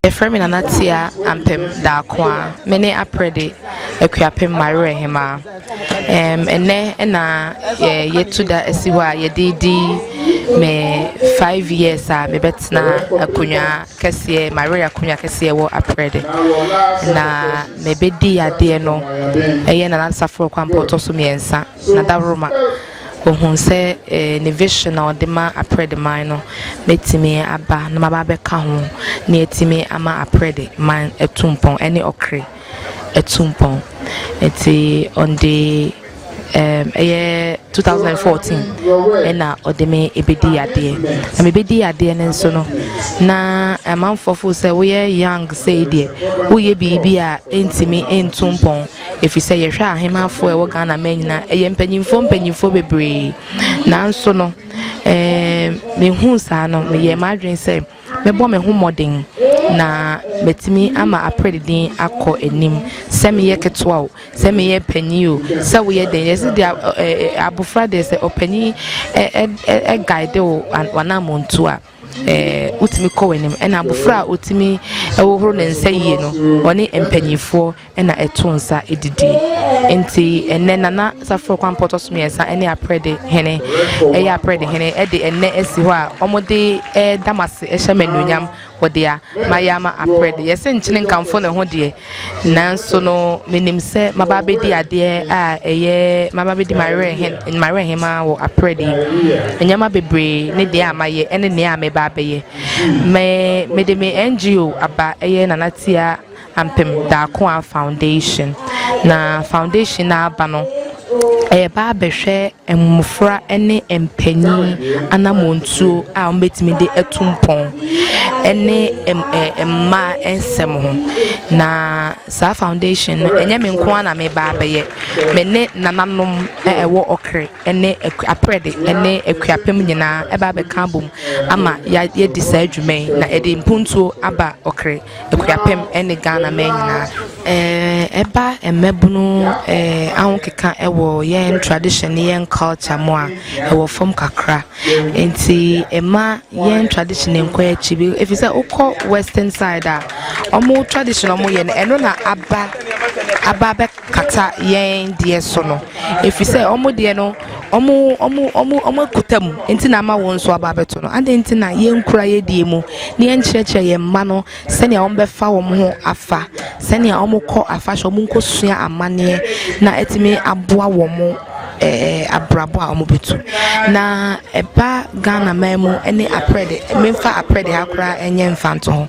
Yɛfrɛ me Nana Tia Ampem Darkoa. Me ne Aprɛde Akuapem Mawerɛ Hemaa. Ɛnɛ na yɛtu da asi hɔ a yɛde di me 5 years a mebɛtena akonnwa kɛseɛ, mawerɛ akonnwa kɛseɛ wɔ Aprɛde. Na mebɛdi adeɛ no, ɛyɛ Nana Saforo Kwampɔ ɔtɔ so mmiɛnsa na Daworoma ohun sɛ ne vision a ɔde ma Aprɛde man no, mɛtumi aba na maba abɛka ho na yɛtumi ama Aprɛde man atu mpɔn ɛne Ɔkre atu mpɔn. Nti on the ɛyɛ 2014 ɛna ɔde me ɛbɛdi adeɛ, na mebɛdi adeɛ no nso no, na amanfoɔ fo sɛ woyɛ young sei deɛ, woyɛ biribi a ɛntumi ɛntu mpɔn, ɛfiri sɛ yɛhwɛ ahemafoɔ a ɛwɔ Ghana ma nyinaa, ɛyɛ mpanyimfoɔ mpanyimfoɔ bebree. Nanso no mehu saa no, meyɛ m'adwene sɛ mɛbɔ me ho mmɔden na mɛtumi ama Aprɛde akɔ anim, sɛ meyɛ ketewa o, sɛ meyɛ panyin o, sɛ woyɛ den. Yɛsɛ deɛ abofra deɛ, sɛ ɔpanyin ɛ guide wo wanamontu a, wotumi kɔ w'anim, ɛna abofra a otumi ɛhohoro ne nsa yie no, ɔne mpanyinfoɔ ɛna ɛto nsa edidi. Nti ɛnɛ Nana Saforo Kwampɔ ɔtɔ so mmiɛnsa ɛne Aprɛde hene, ɛyɛ Aprɛde hene, ɛde ɛnɛ asi hɔ a wɔde ɛɛda mo ase, ɛhyɛ mo anuonyam wɔde a mayɛ ama Aprɛde. Yɛsɛ nkyene nkamfo ne ho deɛ, nanso no menim sɛ maba abɛdi adeɛ a ɛyɛ maba abɛdi mawerɛ hema wɔ Aprɛde yi, nneɛma bebree ne deɛ a mayɛ ɛne nea a meba abɛyɛ. Mede me NGO aba, ɛyɛ Nana Tia Ampem Darkoa Foundation, na foundation na aba no, ɛyɛ ba abɛhwɛ mmɔfra ne mpanyin anammɔntuo a wɔbɛtumi de atu mpɔn ne mmaa nsɛm ho. Na saa foundation no, ɛnyɛ me nko ara na meba abɛyɛ. Me ne nananom ɛwɔ Ɔkre ne Aprɛde ne Akuapem nyinaa ɛba abɛka abom ama yɛadi saa adwuma yi na ɛde mpuntuo aba Ɔkre, Akuapem ne Ghana man nyinaa. Ɛba mmabunu ahokeka ɛwɔ yɛn tradition ne yɛn culture mu a, ɛwɔ fam kakra, nti ɛma yɛn tradition nkɔ akyi bi, ɛfiri sɛ wokɔ western side a, ɔmo tradition ɔmo yɛ no, ɛno na aba abɛkata yɛn deɛ so no, ɛfiri sɛ ɔmo deɛ no, ɔmo akuta mu, nti na ama wɔn nso aba abɛto no ade. Nti na yɛnkura yɛ die mu na yɛnkyerɛkyerɛ yɛn mma no sɛnea wɔn bɛfa wɔn ho afa, sɛnea wɔn kɔ afahyɛ, wɔn nkɔsua amanneɛ na ɛtumi aboa wɔn abrabɔ a wɔn bɛtu. Na ɛba Ghana man mu ne Aprɛde, memfa Aprɛde ha koraa ɛnyɛ mfanto ho.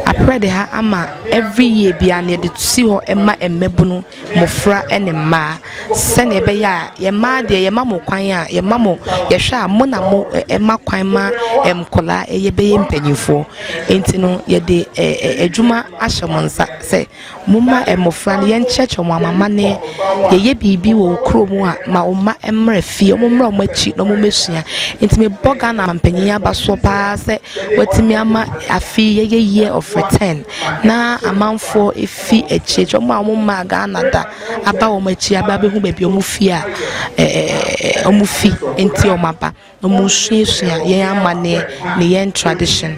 Aprɛde ha ama every year bia na yɛde si hɔ ɛma mmabunu, mmɔfra ne mmaa, sɛnea ɛbɛyɛ a yɛn mmaa deɛ, yɛma mo kwan a yɛma mo, yɛhwɛ a mo na mo ɛma kwan ma nkɔlaa ɛyɛ bɛyɛ mpanyinfoɔ. Nti no yɛde adwuma ahyɛ mo nsa sɛ momma mmɔfra no, yɛnkyerɛkyerɛ wɔn amamanneɛ. Yɛyɛ biribi wɔ kurom a, ma wɔn mma mmerɛ fie, wɔn mmerɛ wɔn akyi na wɔn mmɛsua. Nti mebɔ Ghana mpanyin aba soɔ paa sɛ wɔatumi ama afe yɛyɛ Year of Return na amanfoɔ efi akyirikyiri, wɔn a wɔn mmaa Ghana da aba wɔn akyi aba abɛhu baabi wɔn fi a wɔn fi, nti wɔn aba na wɔn suasua yɛn amanneɛ ne yɛn tradition.